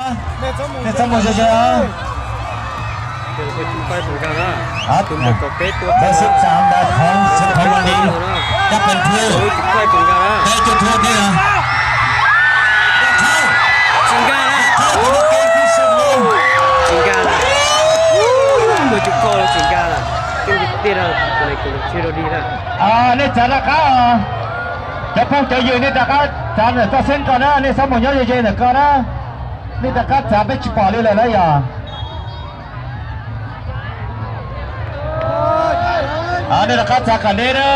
Nej txhob mus ze ze. Tus ntawd xwb xav ntawd khoov xwb khoov li, cab pes thwj. Peb cub thwj thiab. Tsis nkag na. Tsis nkag na. Tus cub koj tsis nkag na. Tej tiaj rau tus tsis rau dig na. Nej txav rov qab, cov phooj cov ywg nej rov qab txav ntawm toj xeeb ko na, nej txhob mus nyob ze ze ntawm ko na. Nej rov qab txav peb tsis pom li lawm na yog. Nej rov qab txav kom deb na.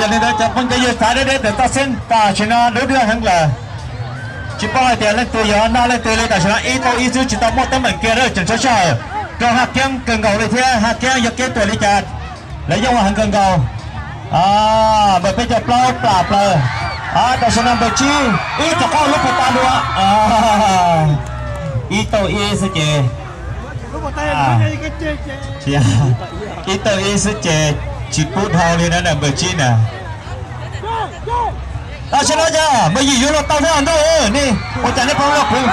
Yog li ntawd cov phooj cov ywg txav deb deb ntawm toj xeeb tam sim no dub dub heev lawm. Tsis paub hais tias leej twg yuav noj leej twg li, tam sim no ib tau ib xwb tsis tau muaj teeb meem kiag na, tseem tshaj sij hawm rau Haj Keeb kawg nkaus li thiab. Haj Keeb yog keeb tuam li cas lawv yeej ua heev kawg nkaus. Npawg peb caug plaub plam plaws. Tam sim no npawg tsib ib txog qab lub pus tas dua. Ib tau ib xwb ces, ib tau ib xwb ces tsis pub dhau li na npawg tsib na. Tam sim no cas npawg yim yuav luag tau thiab ntuj, nej ua cas nej pheej luag kuv.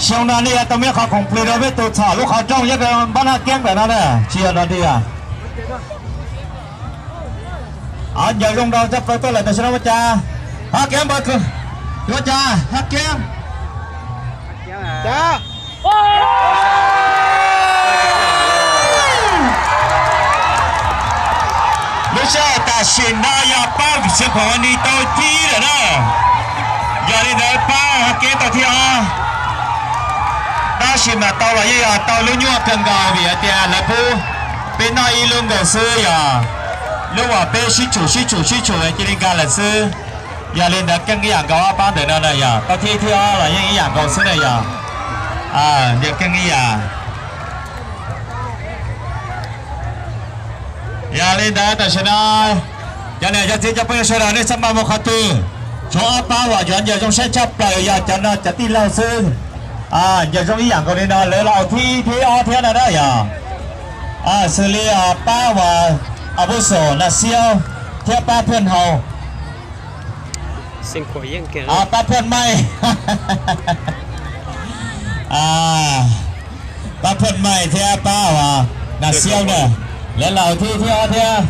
Xyoo no nej yuav tau muaj qhov khoom plig rau peb tus txhom lub qhov rooj nyob rau npab Haj Keeb ntawm no na, tsis yog no tiag. Ncaws zoo rau tshaj plaws tuaj lawm tam sim no ua cas. Haj Keeb npawg, ua cas Haj Keeb. Lub sij hawm tam sim no yog pab xeev khuam ni tau thib lawm na. Yog li ntawd pab Haj Keeb tau thib ob. Tab sis mas tau los yeej yog tau lub nyuaj kawg nkaus vim hais tias lawv pub peb noj ib lub nkaus xwb yog lub uas peb sib tshum sib tshum sib tshum cia li nkag lawm xwb. Yog li ntawd keej ib yam nkaus ob pab ntawm no na yog tau thib thib ob los yeej ib yam nkaus xwb na yog. Ntias keej ib yam. Yog li ntawd tam sim no cov niam cov txiv cov phooj ywg sawv daws nej txhob maj mus qhov twg. Tshuav ob pab uas yuav ncaws zoo saib tshaj plaws yog cov no cov tij laug xwb. Ncaws zoo ib yam nkaus li no lawv los thib thib ob thiab no na yog. Xws li pab uas Abuso Nas Xiaub thiab pab Phaj Hau. Pab Phaj Maij, pab Phaj Maij thiab pab Nas Xiaub na, lawv los thib thib ob thiab.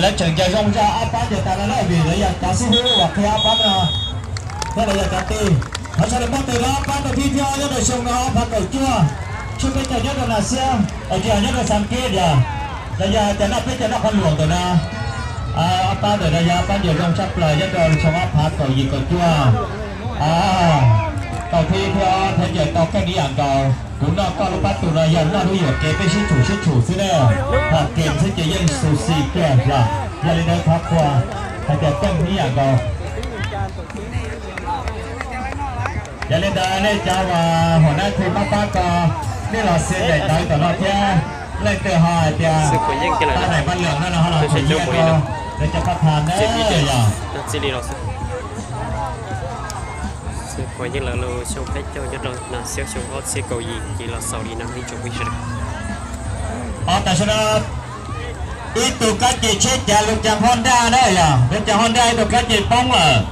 Lawv tseem ncaws zoo zog ob pab ces tas no na vim lawv yog cov xib hwb uas qhia ob pab no thiab lawv yog cov tij. Thov sawv daws muab tes rau ob pab tau thib thib ob nyob rau xyoo no ob phav kaum cuaj, tshuab peb caug nyob rau Nas Xiaub, tsis yog nyob rau Xav Keb tiag. Los yog hais tias noj peb caug noj qhov luam ntawm no. Ob pab ntawm no yog ob pab ncaws zoo tshaj plaws nyob rau xyoo ob phav kaum yim kaum cuaj. Tau thib thib ob thiab ncaws tau keej ib yam nkaus. Kuv noj koj lub pab tus no yog noj lub yuam kev peb sib tshum sib tshum xwb na. Hom kees xwb ces yeej xu xi kiag yog. Yog li ntawd thov qhuas hais tias keej ib yam nkaus. Yog li ntawd nej cov uas hom nab thi pab pab ko, nej los xia daim ntawv tom no thiab. Leej twg ho hais tias pab daim pab lwm no no ho los tseem nyiaj rau lawv cov pab tham na yog. Ob tam sim no ib tug kab ces tsheb cav lub cav Honda na yog, lub cav Honda ib tug kab ces poob lawm.